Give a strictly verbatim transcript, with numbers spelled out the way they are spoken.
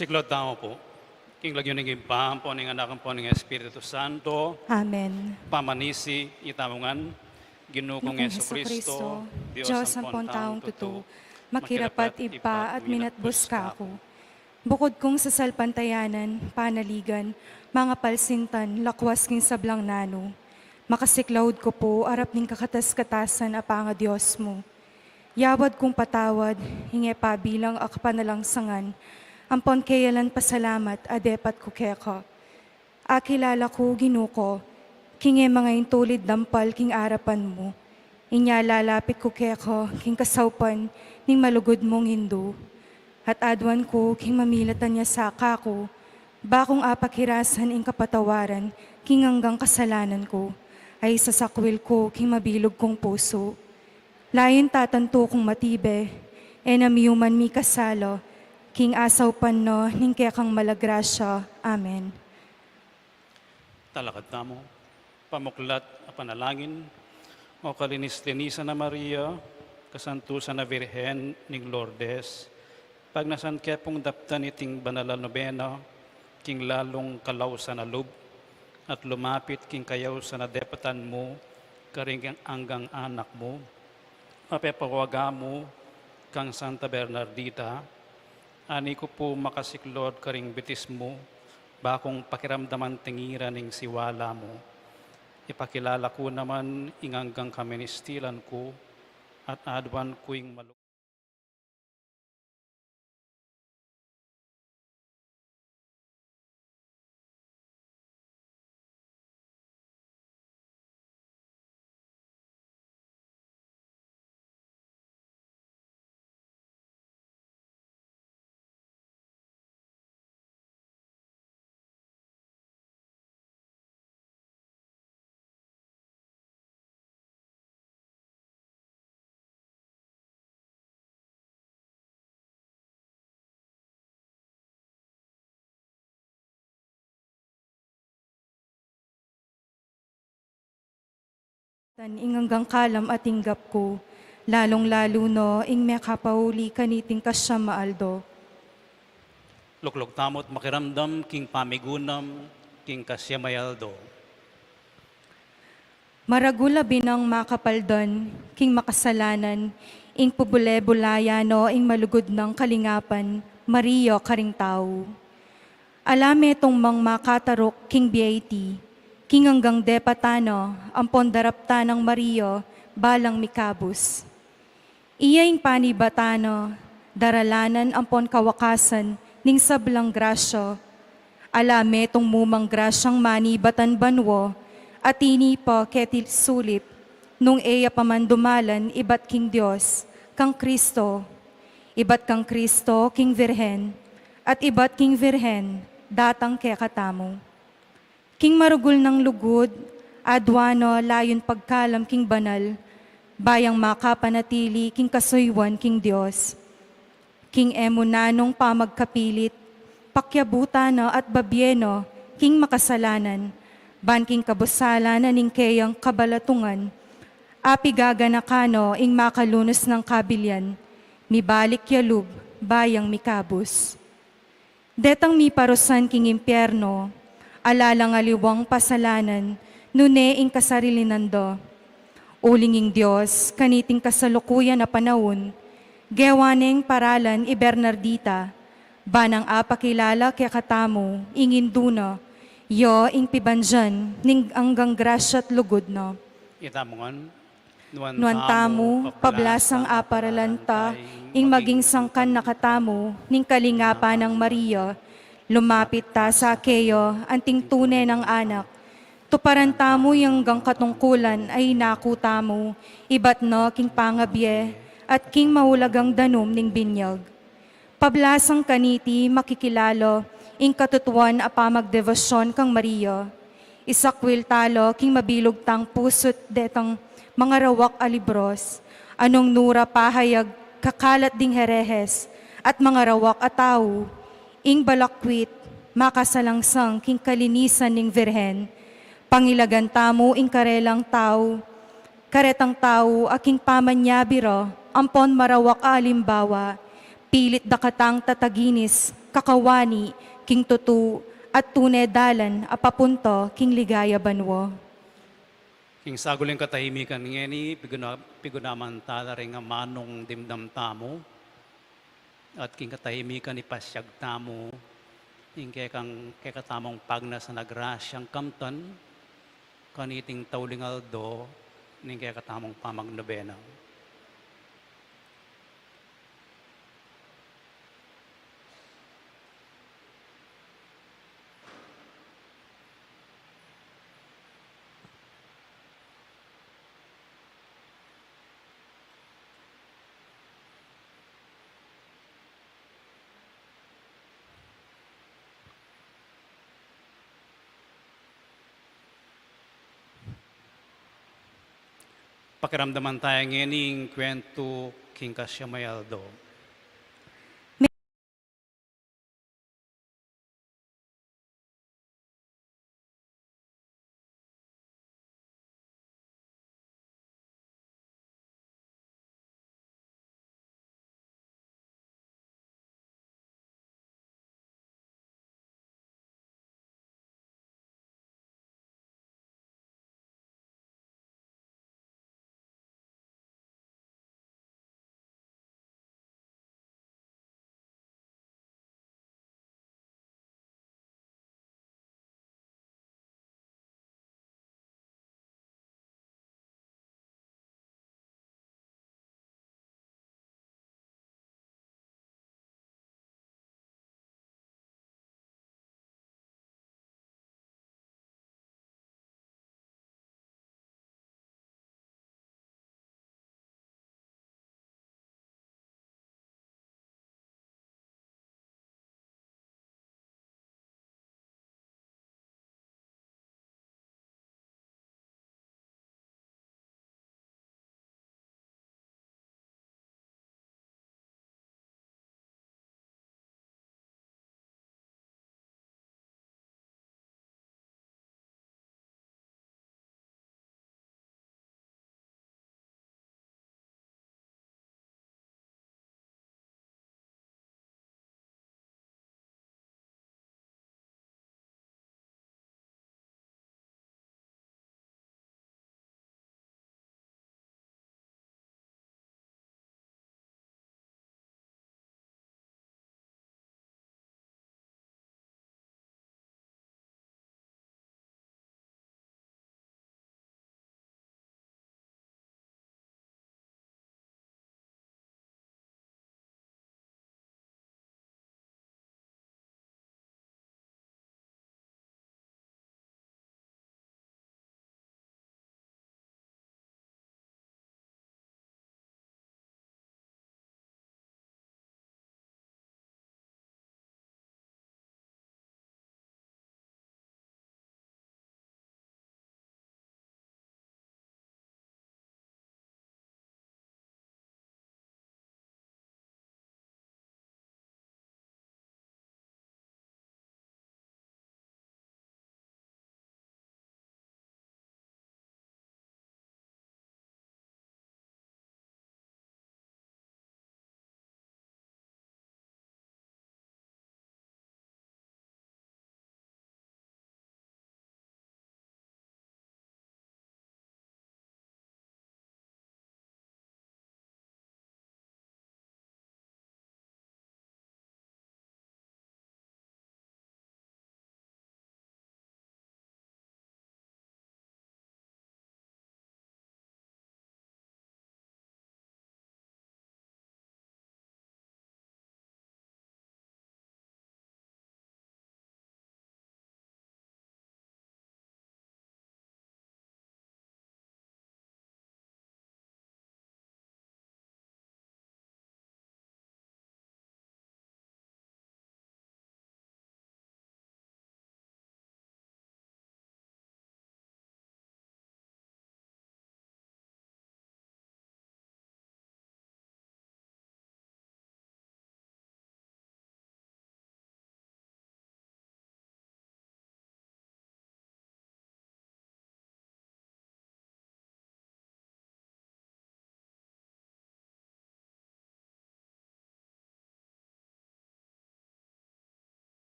Siklaud tamu pu. King lagyu ning Ibpa, ampo ning Anak, ampo ning Espiritu Santo. Amen. Pamanisi, itamu ngan. Ginu kung Jesucristo, Dios ampon taung tutu, makirapat Ibpa at minatbus kaku. Bukud kung sasalpantayanan, panaligan, mangapalsintan, lakwas king sablang nanu. Makasiklaud ku pu arap ning kakatas-katasan a pangaDios mu. Yawad kung patawad, ing e pabilang a kapanalangsangan, ampon keyalan pasalamat a depat ku keka. Akilala ku, Ginu ku, king e mangaintulid dampal king arapan mu. Inya lalapit ku keka king kasaupan ning malugud mung indu. At aduan ku king mamilatan ya sa kaku, ba kung apakirasan ing kapatawaran king anggang kasalanan ku, a isasakwil ku king mabilug kung pusu. Layun tatantu kung matibe, e na miyuman mikasala, king asaupan na ning kekang mala grasya. Amen. Talakad tamu. Pamuklat a panalangin. O kalinis-linisan a Maria, kasantusan a Virgen ning Lourdes, pagnasan ke pung daptan iting banal a nobena, king lalung kalausan a lub, at lumapit king kayausan a depatan mu, karing anggang anak mu, a pepawaga mu kang Santa Bernardita, ani ku pu makasiklaud karing bitis mu, ba kung pakiramdaman tingira ning siwala mu. Ipakilala ku naman ing anggang kaministilan ku, at aduan ku ing malu- Tan ing anggang kalam a tinggap ku, lalung-lalu no ing mekapauli kaniting kasyam a aldo. Lukluk tamu't makiramdam king pamigunam king kasyam a aldo. Maragul a binang makapaldan king makasalanan, ing pubule-bulayan no ing malugud nang kalingapan, Maria karing tau. Ala metung mang makataruk king bie iti, king anggang depatan na, ampon daraptan nang Maria, balang mikabus. Iya ing panibatan na, daralanan ampon kawakasan ning sablang grasya. Ala metung mu mang grasyang manibatan banua, a tinipa keti sulip, nung e ya pa man dumalan ibat king Dios, kang Kristo. Ibat kang Kristo, king Virgen, at ibat king Virgen, datang kekatamu. King marugul nang lugud, aduan na layun pagkalam king banal, ba yang makapanatili king kasuyuan king Dios. King e mu nanung pamagkapilit, pakyabutan na at babie na king makasalanan, ban king kabusalan na ning keyang kabalatungan, apigaganakan na ing makalunus nang kabilian, mibalik ya lub, ba yang mikabus. Detang miparusan king impierno, ala lang aliwang pasalanan, nune ing kasarilinan da. Uling ing Dios, kaniting kasalukuyan a panaun, gewa neng paralan i Bernardita, ba nang apakilala kekatamu ing indu na, ya ing pibandian ning anggang grasya't lugud na. Itamu ngan. Nuan tamu, pablasang aparalan ta ing maging sangkan na katamu ning kalingapan nang Maria, lumapit ta sa keya anting tune nang anak. Tuparan tamu yang anggang katungkulan a inaku tamu, ibat na king pangabie at king maulagang danum ning binyag. Pablasang kaniti makikilala ing katutuan a pamagdebosyon kang Maria. Isakwil tala king mabilug tang pusu't detang mangarawak a libros, a nung nu ra pahayag kakalat ding herehes at mangarawak a tau, ing balakwit makasalangsang king kalinisan ning Virgen. Pangilagan tamu ing karelang tau, karetang tau a king pamanyabi ra ampon marawak a alimbawa, pilit da katang tataginis kakawani king tutu at tune dalan a papunta king ligaya banua. King saguling katahimikan ngeni, piguna-, pigunaman tala ring amanung dimdam tamu, at king katahimikan ipasyag tamu ing kekang, kekatamung pagnas a grasyang kamtan kaniting tauling aldo ning kekatamung pamagnobena. Pakiramdaman taya ngeni ing kuwentu king kasyang aldo.